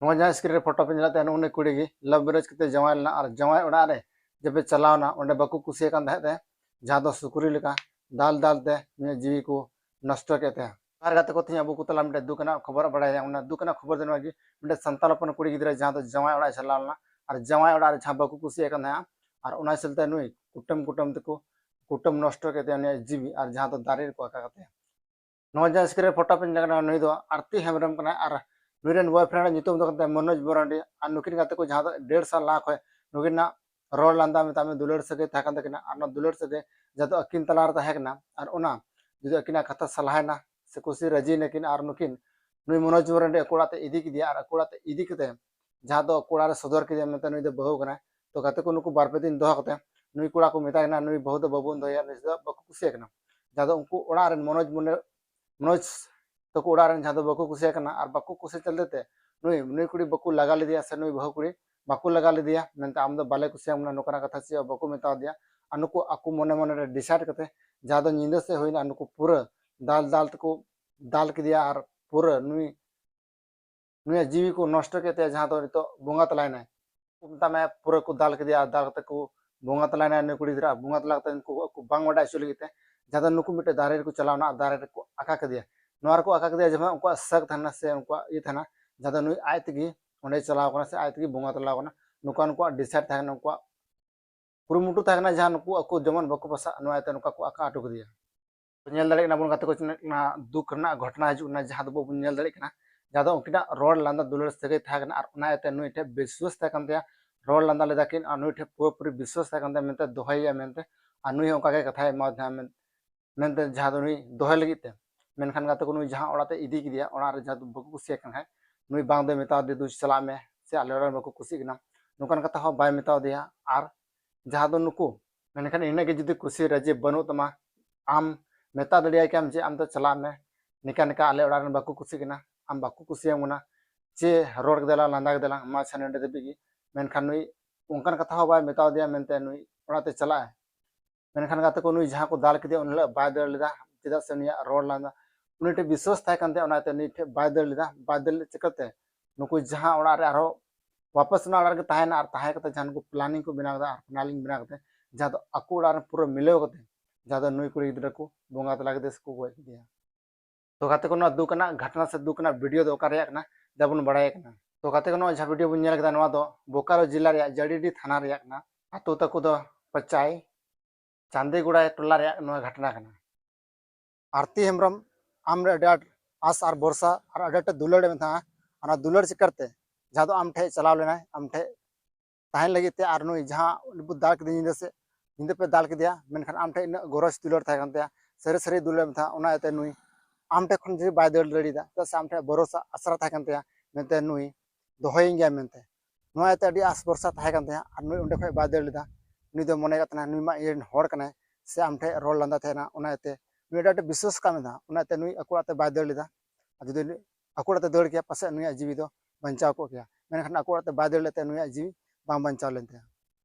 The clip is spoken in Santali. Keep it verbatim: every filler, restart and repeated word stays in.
ᱱᱚᱣᱟ ᱡᱟᱦᱟᱸ screen ᱨᱮ ᱯᱷᱳᱴᱳ ᱯᱮ ᱧᱮᱞᱮᱫ ᱛᱟᱦᱮᱸ, ᱩᱱᱤ ᱠᱩᱲᱤ ᱜᱮ love marriage ᱠᱟᱛᱮ ᱡᱟᱶᱟᱭ ᱞᱮᱱᱟ, ᱟᱨ ᱡᱟᱶᱟᱭ ᱚᱲᱟᱜ ᱨᱮ ᱡᱮᱯᱮ ᱪᱟᱞᱟᱣ ᱮᱱᱟ, ᱚᱸᱰᱮ ᱵᱟᱠᱚ ᱠᱩᱥᱤᱭᱟᱜ ᱠᱟᱱ ᱛᱟᱦᱮᱸᱫ ᱛᱮ, ᱡᱟᱦᱟᱸ ᱫᱚ ᱥᱩᱠᱨᱤ ᱞᱮᱠᱟ ᱫᱟᱞ ᱫᱟᱞ ᱛᱮ ᱱᱩᱭᱟᱜ ᱡᱤᱣᱤ ᱠᱚ ᱱᱚᱥᱴᱚ ᱠᱮᱫ ᱛᱟᱭᱟ᱾ ᱟᱨ ᱜᱟᱛᱮ ᱠᱚ, ᱛᱮᱦᱮᱧ ᱟᱵᱚ ᱠᱚ ᱛᱟᱞᱟ ᱢᱤᱫᱴᱮᱱ ᱫᱩᱠ ᱟᱱᱟᱜ ᱠᱷᱚᱵᱚᱨ ᱵᱟᱲᱟᱭᱟ᱾ ᱚᱱᱟ ᱫᱩᱠ ᱟᱱᱟᱜ ᱠᱷᱚᱵᱚᱨ ᱫᱚ ᱱᱚᱣᱟ ᱜᱮ, ᱢᱤᱫᱴᱮᱱ ᱥᱟᱱᱛᱟᱲ ᱦᱚᱯᱚᱱ ᱠᱩᱲᱤ ᱜᱤᱫᱽᱨᱟᱹ ᱡᱟᱦᱟᱸ ᱫᱚ ᱡᱟᱶᱟᱭ ᱚᱲᱟᱜ ᱮ ᱪᱟᱞᱟᱣ ᱞᱮᱱᱟ, ᱟᱨ ᱡᱟᱶᱟᱭ ᱚᱲᱟᱜ ᱨᱮ ᱡᱟᱦᱟᱸ ᱵᱟᱠᱚ ᱠᱩᱥᱤᱭᱟᱜ ᱠᱟᱱ ᱛᱟᱦᱮᱸᱫ, ᱟᱨ ᱚᱱᱟ ᱪᱚᱞᱛᱮ ᱱᱩᱭ ᱠᱩᱴᱟᱹᱢ ᱠᱩᱴᱟᱹᱢ ᱛᱮᱠᱚ ᱠᱩᱴᱟᱹᱢ ᱱᱚᱥᱴᱚ ᱠᱮᱫ ᱛᱟᱭᱟ ᱩᱱᱤᱭᱟᱜ ᱡᱤᱣᱤ, ᱟᱨ ᱡᱟᱦᱟᱸ ᱫᱚ ᱫᱟᱨᱮ ᱨᱮᱠᱚ ᱟᱠᱟ ᱠᱟᱫ ᱛᱟᱭᱟ᱾ ᱱᱚᱣᱟ ᱡᱟᱦᱟᱸ screen ᱨᱮ ᱯᱷᱳᱴᱳ ᱯᱮ ᱧᱮᱞ ᱠᱟᱱᱟ, ᱱᱩᱭ ᱫᱚ ᱟᱨᱛᱤ ᱦᱮᱢᱵᱨᱚᱢ ᱠᱟᱱᱟᱭ, ᱟᱨ ᱱᱩᱭ ᱨᱮᱱ boyfriend ᱧᱩᱛᱩᱢ ᱫᱚ ᱠᱟᱱ ᱛᱟᱭᱟ ᱢᱚᱱᱳᱡᱽ ᱢᱚᱨᱟᱱᱰᱤ᱾ ᱟᱨ ᱱᱩᱠᱤᱱ ᱜᱟᱛᱮ ᱠᱚ ᱡᱟᱦᱟᱸ ᱫᱚ ᱰᱮᱲ ᱥᱟᱞ ᱞᱟᱦᱟ ᱠᱷᱚᱱ ᱱᱩᱠᱤᱱᱟᱜ ᱨᱚᱲ ᱞᱟᱸᱫᱟ, ᱢᱮᱛᱟᱜ ᱢᱮ, ᱫᱩᱞᱟᱹᱲ ᱥᱟᱹᱜᱟᱹᱭ ᱛᱟᱦᱮᱸ ᱠᱟᱱ ᱛᱟᱹᱠᱤᱱᱟ, ᱟᱨ ᱚᱱᱟ ᱫᱩᱞᱟᱹᱲ ᱥᱟᱹᱜᱟᱹᱭ ᱡᱟᱦᱟᱸ ᱫᱚ ᱟᱹᱠᱤᱱ ᱛᱟᱞᱟ ᱨᱮ ᱛᱟᱦᱮᱸ ᱠᱟᱱᱟ, ᱟᱨ ᱚᱱᱟ ᱡᱩᱫᱤ ᱟᱹᱠᱤᱱᱟᱜ ᱠᱟᱛᱷᱟ ᱥᱟᱞᱦᱟᱭᱮᱱᱟ ᱥᱮ ᱠᱩᱥᱤ ᱨᱟᱹᱡᱤ ᱱᱟᱹᱠᱤᱱ, ᱟᱨ ᱱᱩᱠᱤᱱ ᱱᱩᱭ ᱢᱚᱱᱳᱡᱽ ᱢᱚᱨᱟᱱᱰᱤ ᱟᱠᱚ ᱚᱲᱟᱜ ᱛᱮ ᱤᱫᱤ ᱠᱮᱫᱮᱭᱟ, ᱟᱨ ᱟᱠᱚ ᱚᱲᱟᱜ ᱛᱮ ᱤᱫᱤ ᱠᱟᱛᱮ ᱡᱟᱦᱟᱸ ᱫᱚ ᱟᱠᱚ ᱚᱲᱟᱜ ᱨᱮ ᱥᱚᱫᱚᱨ ᱠᱮᱫᱮᱭᱟ ᱢᱮᱱᱛᱮ ᱱᱩᱭ ᱫᱚ ᱵᱟᱹᱦᱩ ᱠᱟᱱᱟᱭ᱾ ᱛᱚ ᱜᱟᱛᱮ ᱠᱚ, ᱱᱩᱠᱩ ᱵᱟᱨ ᱯᱮ ᱫᱤᱱ ᱫᱚᱦᱚ ᱠᱟᱛᱮ ᱱᱩᱭ ᱠᱚᱲᱟ ᱠᱚ ᱢᱮᱛᱟᱭ ᱠᱟᱱᱟ, ᱱᱩᱭ ᱵᱟᱹᱦᱩ ᱫᱚ ᱵᱟᱵᱚᱱ ᱫᱚᱦᱚᱭᱟ, ᱱᱩᱭ ᱫᱚ ᱵᱟᱠᱚ ᱠᱩᱥᱤᱭᱟᱭ ᱠᱟᱱᱟ᱾ ᱡᱟᱦᱟᱸ ᱫᱚ ᱩᱱᱠᱩ ᱚᱲᱟᱜ ᱨᱮᱱ ᱢᱚᱱᱳᱡᱽ ᱢᱚᱱᱮ ᱢᱚᱱᱳᱡᱽ ᱛᱟᱠᱚ ᱚᱲᱟᱜ ᱨᱮᱱ ᱡᱟᱦᱟᱸ ᱫᱚ ᱵᱟᱠᱚ ᱠᱩᱥᱤᱭᱟᱭ ᱠᱟᱱᱟ, ᱟᱨ ᱵᱟᱠᱚ ᱠᱩᱥᱤ ᱪᱚᱞᱛᱮ ᱛᱮ ᱱᱩᱭ, ᱱᱩᱭ ᱠᱩᱲᱤ ᱵᱟᱠᱚ ᱞᱟᱜᱟ ᱞᱮᱫᱮᱭᱟ ᱥᱮ ᱱᱩᱭ ᱵᱟᱹᱦᱩ ᱠᱩᱲᱤ ᱵᱟᱠᱚ ᱞᱟᱜᱟ ᱞᱮᱫᱮᱭᱟ ᱢᱮᱱᱛᱮ, "ᱟᱢ ᱫᱚ ᱵᱟᱞᱮ ᱠᱩᱥᱤᱭᱟᱢ ᱠᱟᱱᱟ", ᱱᱚᱝᱠᱟᱱᱟᱜ ᱠᱟᱛᱷᱟ ᱪᱮᱫ ᱦᱚᱸ ᱵᱟᱠᱚ ᱢᱮᱛᱟ ᱫᱮᱭᱟ᱾ ᱟᱨ ᱱᱩᱠᱩ ᱟᱠᱚ ᱢᱚᱱᱮ ᱢᱚᱱᱮ ᱨᱮ decide ᱠᱟᱛᱮ ᱡᱟᱦᱟᱸ ᱫᱚ ᱧᱤᱫᱟᱹ ᱥᱮᱫ ᱦᱩᱭᱱᱟ, ᱱᱩᱠᱩ ᱯᱩᱨᱟᱹ ᱫᱟᱞ ᱫᱟᱞ ᱛᱮᱠᱚ ᱫᱟᱞ ᱠᱮᱫᱮᱭᱟ, ᱟᱨ ᱯᱩᱨᱟᱹ ᱱᱩᱭ ᱱᱩᱭᱟᱜ ᱡᱤᱣᱤ ᱠᱚ ᱱᱚᱥᱴᱚ ᱠᱮᱫ ᱛᱟᱭᱟ, ᱡᱟᱦᱟᱸ ᱫᱚ ᱱᱤᱛᱚᱜ ᱵᱚᱸᱜᱟ ᱛᱟᱞᱟᱭᱮᱱᱟᱭ᱾ ᱢᱮᱛᱟᱜ ᱢᱮ, ᱯᱩᱨᱟᱹ ᱠᱚ ᱫᱟᱞ ᱠᱮᱫᱮᱭᱟ, ᱟᱨ ᱫᱟᱞ ᱠᱟᱛᱮ ᱠᱚ ᱵᱚᱸᱜᱟ ᱛᱟᱞᱟᱭᱮᱱᱟ ᱱᱩᱭ ᱠᱩᱲᱤ ᱜᱤᱫᱽᱨᱟᱹ᱾ ᱟᱨ ᱵᱚᱸᱜᱟ ᱛᱟᱞᱟ ᱠᱟᱛᱮ ᱩᱱᱠᱩ ᱟᱠᱚ ᱵᱟᱝ ᱵᱟᱰᱟᱭ ᱦᱚᱪᱚ ᱞᱟᱹᱜᱤᱫ ᱛᱮ, ᱡᱟᱦᱟᱸ ᱫᱚ ᱱᱩᱠᱩ ᱢᱤᱫᱴᱮᱡ ᱫᱟᱨᱮ ᱨᱮᱠᱚ ᱪᱟᱞᱟᱣᱱᱟ, ᱟᱨ ᱫᱟᱨᱮ ᱨᱮᱠᱚ ᱟᱠᱟ ᱠᱮᱫᱮᱭᱟ᱾ ᱱᱚᱣᱟ ᱨᱮᱠᱚ ᱟᱠᱟ ᱠᱮᱫᱮᱭᱟ ᱡᱮᱢᱚᱱ ᱩᱱᱠᱩᱣᱟᱜ ᱥᱟᱹᱠ ᱛᱟᱦᱮᱱᱟ ᱥᱮ ᱩᱱᱠᱩᱣᱟᱜ ᱤᱭᱟᱹ ᱛᱟᱦᱮᱱᱟ, ᱡᱟᱦᱟᱸ ᱫᱚ ᱱᱩᱭ ᱟᱡ ᱛᱮᱜᱮ ᱚᱸᱰᱮᱭ ᱪᱟᱞᱟᱣ ᱠᱟᱱᱟ ᱥᱮ ᱟᱡ ᱛᱮᱜᱮ ᱵᱚᱸᱜᱟ ᱛᱟᱞᱟ ᱠᱟᱱᱟ, ᱱᱚᱝᱠᱟ ᱩᱱᱠᱩᱣᱟᱜ decide ᱛᱟᱦᱮᱸ ᱠᱟᱱᱟ, ᱩᱱᱠᱩᱣᱟᱜ ᱠᱩᱨᱩᱢᱩᱴᱩ ᱛᱟᱦᱮᱸ ᱠᱟᱱᱟ, ᱡᱟᱦᱟᱸ ᱱᱩᱠᱩ ᱟᱠᱚ ᱡᱮᱢᱚᱱ ᱵᱟᱠᱚ ᱯᱟᱥᱟᱜ, ᱱᱚᱣᱟ ᱤᱭᱟᱹᱛᱮ ᱱᱚᱝᱠᱟ ᱠᱚ ᱟᱠᱟ ᱦᱚᱴᱚ ᱠᱟᱫᱮᱭᱟ᱾ ᱧᱮᱞ ᱫᱟᱲᱮᱭᱟᱜ ᱠᱟᱱᱟ ᱵᱚᱱ ᱜᱟᱛᱮ ᱠᱚ, ᱪᱮᱫ ᱚᱱᱟ ᱫᱩᱠ ᱨᱮᱱᱟᱜ ᱜᱷᱚᱴᱚᱱᱟ ᱦᱤᱡᱩᱜ ᱠᱟᱱᱟ, ᱡᱟᱦᱟᱸ ᱫᱚ ᱵᱟᱵᱚᱱ ᱧᱮᱞ ᱫᱟᱲᱮᱭᱟᱜ ᱠᱟᱱᱟ, ᱡᱟᱦᱟᱸ ᱫᱚ ᱩᱱᱠᱤᱱᱟᱜ ᱨᱚᱲ ᱞᱟᱸᱫᱟ ᱫᱩᱞᱟᱹᱲ ᱥᱟᱹᱜᱟᱹᱭ ᱛᱟᱦᱮᱸ ᱠᱟᱱᱟ, ᱟᱨ ᱚᱱᱟ ᱤᱭᱟᱹᱛᱮ ᱱᱩᱭ ᱴᱷᱮᱱ ᱵᱤᱥᱣᱟᱥ ᱛᱟᱦᱮᱸ ᱠᱟᱱ ᱛᱟᱭᱟ, ᱨᱚᱲ ᱞᱟᱸᱫᱟ ᱞᱮᱫᱟ ᱠᱤᱱ, ᱟᱨ ᱱᱩᱭ ᱴᱷᱮᱱ ᱯᱩᱨᱟᱹᱯᱩᱨᱤ ᱵᱤᱥᱣᱟᱥ ᱛᱟᱦᱮᱸ ᱠᱟᱱ ᱛᱟᱭᱟ ᱢᱮᱱᱛᱮ, ᱫᱚᱦᱚᱭᱮᱭᱟ ᱢᱮᱱᱛᱮ, ᱟᱨ ᱱᱩᱭ ᱦᱚᱸ ᱚᱱᱠᱟ ᱜᱮ ᱠᱟᱛᱷᱟᱭ ᱮᱢᱟ ᱫᱮᱭᱟ ᱢᱮᱱᱛᱮ, ᱢᱮᱱᱛᱮ ᱡᱟᱦᱟᱸ ᱫᱚ ᱱᱩᱭ ᱫᱚᱦᱚᱭ ᱞᱟᱹᱜᱤᱫ ᱛᱮ᱾ ᱢᱮᱱᱠᱷᱟᱱ ᱜᱟᱛᱮ ᱠᱚ, ᱱᱩᱭ ᱡᱟᱦᱟᱸ ᱚᱲᱟᱜ ᱛᱮ ᱤᱫᱤ ᱠᱮᱫᱮᱭᱟ, ᱚᱲᱟᱜ ᱨᱮ ᱡᱟᱦᱟᱸ ᱫᱚ ᱵᱟᱠᱚ ᱠᱩᱥᱤᱭᱟᱜ ᱠᱟᱱ ᱠᱷᱟᱡ, ᱱᱩᱭ ᱵᱟᱝ ᱫᱚᱭ ᱢᱮᱛᱟ ᱫᱮᱭᱟ, "ᱫᱩ ᱪᱟᱞᱟᱜ ᱢᱮ", ᱥᱮ "ᱟᱞᱮ ᱚᱲᱟᱜ ᱨᱮᱱ ᱵᱟᱠᱚ ᱠᱩᱥᱤᱜ ᱠᱟᱱᱟ", ᱱᱚᱝᱠᱟᱱ ᱠᱟᱛᱷᱟ ᱦᱚᱸ ᱵᱟᱭ ᱢᱮᱛᱟ ᱫᱮᱭᱟ᱾ ᱟᱨ ᱡᱟᱦᱟᱸ ᱫᱚ ᱱᱩᱠᱩ, ᱢᱮᱱᱠᱷᱟᱱ ᱤᱱᱟᱹᱜ ᱜᱮ ᱡᱩᱫᱤ ᱠᱩᱥᱤ ᱨᱟᱹᱡᱤ ᱵᱟᱹᱱᱩᱜ ᱛᱟᱢᱟ, ᱟᱢ ᱢᱮᱛᱟ ᱫᱟᱲᱮᱭᱟᱭ ᱠᱮᱭᱟᱢ ᱡᱮ, "ᱟᱢ ᱫᱚ ᱪᱟᱞᱟᱜ ᱢᱮ, ᱱᱤᱝᱠᱟ ᱱᱤᱝᱠᱟ ᱟᱞᱮ ᱚᱲᱟᱜ ᱨᱮᱱ ᱵᱟᱠᱚ ᱠᱩᱥᱤᱜ ᱠᱟᱱᱟ, ᱟᱢ ᱵᱟᱠᱚ ᱠᱩᱥᱤᱭᱟᱢ ᱠᱟᱱᱟ, ᱪᱮ ᱨᱚᱲ ᱠᱮᱫᱟ ᱞᱟᱝ, ᱞᱟᱸᱫᱟ ᱠᱮᱫᱟ ᱞᱟᱝ, ᱢᱟ ᱟᱪᱪᱷᱟ ᱱᱚᱸᱰᱮ ᱫᱷᱟᱹᱵᱤᱡ ᱜᱮ", ᱢᱮᱱᱠᱷᱟᱱ ᱱᱩᱭ ᱚᱱᱠᱟᱱ ᱠᱟᱛᱷᱟ ᱦᱚᱸ ᱵᱟᱭ ᱢᱮᱛᱟ ᱫᱮᱭᱟ ᱢᱮᱱᱛᱮ ᱱᱩᱭ ᱚᱲᱟᱜ ᱛᱮ ᱪᱟᱞᱟᱜᱼᱟᱭ᱾ ᱢᱮᱱᱠᱷᱟᱱ ᱜᱟᱛᱮ ᱠᱚ, ᱱᱩᱭ ᱡᱟᱦᱟᱸ ᱠᱚ ᱫᱟᱞ ᱠᱮᱫᱮᱭᱟ ᱩᱱ ᱦᱤᱞᱳᱜ ᱵᱟᱭ ᱫᱟᱹᱲ ᱞᱮᱫᱟ, ᱪᱮᱫᱟᱜ ᱥᱮ ᱩᱱᱤᱭᱟᱜ ᱨᱚᱲ ᱞᱟᱸᱫᱟ, ᱩᱱᱤ ᱴᱷᱮᱱ ᱵᱤᱥᱣᱟᱥ ᱛᱟᱦᱮᱸ ᱠᱟᱱ ᱛᱟᱭᱟ, ᱚᱱᱟᱛᱮ ᱩᱱᱤ ᱴᱷᱮᱱ ᱵᱟᱭ ᱫᱟᱹᱲ ᱞᱮᱫᱟ᱾ ᱵᱟᱭ ᱫᱟᱹᱲ ᱞᱮᱫ ᱪᱤᱠᱟᱹᱛᱮ? ᱱᱩᱠᱩ ᱡᱟᱦᱟᱸ ᱚᱲᱟᱜ ᱨᱮ ᱟᱨᱦᱚᱸ ᱣᱟᱯᱟᱥ ᱚᱱᱟ ᱚᱲᱟᱜ ᱨᱮᱜᱮ ᱛᱟᱦᱮᱱᱟ ᱟᱨ ᱛᱟᱦᱮᱸ ᱠᱟᱛᱮ ᱡᱟᱦᱟᱸ ᱱᱩᱠᱩ ᱯᱞᱟᱱᱤᱝ ᱠᱚ ᱵᱮᱱᱟᱣ ᱠᱮᱫᱟ ᱟᱨ ᱯᱞᱟᱱᱤᱝ ᱵᱮᱱᱟᱣ ᱠᱟᱛᱮ ᱡᱟᱦᱟᱸ ᱫᱚ ᱟᱠᱚ ᱚᱲᱟᱜ ᱨᱮ ᱯᱩᱨᱟᱹ ᱢᱤᱞᱟᱹᱣ ᱠᱟᱛᱮ ᱡᱟᱦᱟᱸ ᱫᱚ ᱱᱩᱭ ᱠᱩᱲᱤ ᱜᱤᱫᱽᱨᱟᱹ ᱠᱚ ᱵᱚᱸᱜᱟ ᱛᱟᱞᱟ ᱠᱮᱫᱮᱭᱟ ᱥᱮ ᱠᱚ ᱜᱚᱡ ᱠᱮᱫᱮᱭᱟ᱾ ᱛᱚ ᱜᱟᱛᱮ ᱠᱚ, ᱱᱚᱣᱟ ᱫᱩᱠ ᱟᱱᱟᱜ ᱜᱷᱚᱴᱚᱱᱟ ᱥᱮ ᱫᱩᱠ ᱟᱱᱟᱜ ᱵᱷᱤᱰᱤᱭᱳ ᱫᱚ ᱚᱠᱟ ᱨᱮᱭᱟᱜ ᱠᱟᱱᱟ, ᱫᱟ ᱵᱚᱱ ᱵᱟᱲᱟᱭ ᱠᱟᱱᱟ᱾ ᱛᱚ ᱜᱟᱛᱮ ᱠᱚ, ᱱᱚᱣᱟ ᱡᱟᱦᱟᱸ ᱵᱷᱤᱰᱤᱭᱳ ᱵᱚᱱ ᱧᱮᱞ ᱠᱮᱫᱟ, ᱱᱚᱣᱟ ᱫᱚ ᱵᱳᱠᱟᱨᱳ ᱡᱮᱞᱟ ᱨᱮᱭᱟᱜ ᱡᱟᱰᱤᱰᱤ ᱛᱷᱟᱱᱟ ᱨᱮᱭᱟᱜ ᱠᱟᱱᱟ᱾ ᱟᱛᱳ ᱛᱟᱠᱚ ᱫᱚ ᱯᱟᱪᱟᱭ ᱪᱟᱸᱫᱮᱜᱚᱲᱟ ᱴᱚᱞᱟ ᱨᱮᱭᱟᱜ ᱱᱚᱣᱟ ᱜᱷᱚᱴᱚᱱᱟ ᱠᱟᱱᱟ᱾ ᱟᱨᱛᱤ ᱦᱮᱢᱵᱨᱚᱢ, ᱟᱢ ᱨᱮ ᱟᱹᱰᱤ ᱟᱸᱴ ᱟᱸᱥ ᱟᱨ ᱵᱷᱚᱨᱥᱟ ᱟᱨ ᱟᱹᱰᱤ ᱟᱸᱴ ᱫᱩᱞᱟᱹᱲ ᱮ ᱢᱮᱛᱟᱜᱼᱟ᱾ ᱚᱱᱟ ᱫᱩᱞᱟᱹᱲ ᱪᱟᱠᱠᱟᱨ ᱛᱮ ᱡᱟᱦᱟᱸ ᱫᱚ ᱟᱢ ᱴᱷᱮᱡ ᱪᱟᱞᱟᱣ ᱞᱮᱱᱟᱭ, ᱟᱢ ᱴᱷᱮᱡ ᱛᱟᱦᱮᱱ ᱞᱟᱹᱜᱤᱫ ᱛᱮ, ᱟᱨ ᱱᱩᱭ ᱡᱟᱦᱟᱸ ᱵᱚ ᱫᱟᱞ ᱠᱮᱫᱮ ᱧᱤᱫᱟᱹ ᱥᱮᱫ, ᱧᱤᱫᱟᱹ ᱯᱮ ᱫᱟᱞ ᱠᱮᱫᱮᱭᱟ, ᱢᱮᱱᱠᱷᱟᱱ ᱟᱢ ᱴᱷᱮᱡ ᱤᱱᱟᱹᱜ ᱜᱚᱨᱚᱡᱽ ᱫᱩᱞᱟᱹᱲ ᱛᱟᱦᱮᱸ ᱠᱟᱱ ᱛᱟᱭᱟ, ᱥᱟᱹᱨᱤ ᱥᱟᱹᱨᱤ ᱫᱩᱞᱟᱹᱲ ᱢᱮᱛᱟᱜᱼᱟ, ᱚᱱᱟ ᱤᱭᱟᱹᱛᱮ ᱱᱩᱭ ᱟᱢ ᱴᱷᱮᱡ ᱠᱷᱚᱱ ᱡᱩᱫᱤ ᱵᱟᱭ ᱫᱟᱹᱲ ᱫᱟᱲᱮᱭᱟᱫᱟ, ᱪᱮᱫᱟᱜ ᱥᱮ ᱟᱢ ᱴᱷᱮᱡ ᱵᱷᱚᱨᱚᱥᱟ ᱟᱥᱨᱟ ᱛᱟᱦᱮᱸ ᱠᱟᱱ ᱛᱟᱭᱟ ᱢᱮᱱᱛᱮ ᱱᱩᱭ ᱫᱚᱦᱚᱭᱤᱧ ᱜᱮᱭᱟ ᱢᱮᱱᱛᱮ᱾ ᱱᱚᱣᱟ ᱤᱭᱟᱹᱛᱮ ᱟᱹᱰᱤ ᱟᱸᱥ ᱵᱷᱚᱨᱥᱟ ᱛᱟᱦᱮᱸ ᱠᱟᱱ ᱛᱟᱭᱟ, ᱟᱨ ᱱᱩᱭ ᱚᱸᱰᱮ ᱠᱷᱚᱡ ᱵᱟᱭ ᱫᱟᱹᱲ ᱞᱮᱫᱟ᱾ ᱱᱩᱭ ᱫᱚ ᱢᱚᱱᱮ ᱠᱟᱜ ᱛᱟᱦᱮᱱᱟ ᱱᱩᱭ ᱢᱟ ᱤᱧ ᱨᱮᱱ ᱦᱚᱲ ᱠᱟᱱᱟᱭ, ᱥᱮ ᱟᱢ ᱴᱷᱮᱡ ᱨᱚᱲ ᱞᱟᱸᱫᱟ ᱛᱟᱦᱮᱱᱟ, ᱚᱱᱟ ᱤᱭᱟᱹᱛᱮ ᱱᱩᱭ ᱟᱹᱰᱤ ᱟᱸᱴ ᱵᱤᱥᱣᱟᱥ ᱠᱟᱜ ᱢᱮ ᱛᱟᱦᱮᱸ, ᱚᱱᱟ ᱤᱭᱟᱹᱛᱮ ᱱᱩᱭ ᱟᱠᱚ ᱚᱲᱟᱜ ᱛᱮ ᱵᱟᱭ ᱫᱟᱹᱲ ᱞᱮᱫᱟ᱾ ᱟᱨ ᱡᱩᱫᱤ ᱟᱠᱚ ᱚᱲᱟᱜ ᱛᱮ ᱫᱟᱹᱲ ᱠᱮᱭᱟ, ᱯᱟᱥᱮᱡ ᱱᱩᱭᱟᱜ ᱡᱤᱣᱤ ᱫᱚ ᱵᱟᱧᱪᱟᱣ ᱠᱚᱜ ᱠᱮᱭᱟ, ᱢᱮᱱᱠᱷᱟᱱ ᱟᱠᱚ ᱚᱲᱟᱜ ᱛᱮ ᱵᱟᱭ ᱫᱟᱹᱲ ᱞᱮᱫ ᱛᱮ ᱱᱩᱭᱟᱜ ᱡᱤᱣᱤ ᱵᱟᱝ ᱵᱟᱧᱪᱟᱣ ᱞᱮᱱ ᱛᱟᱭᱟ᱾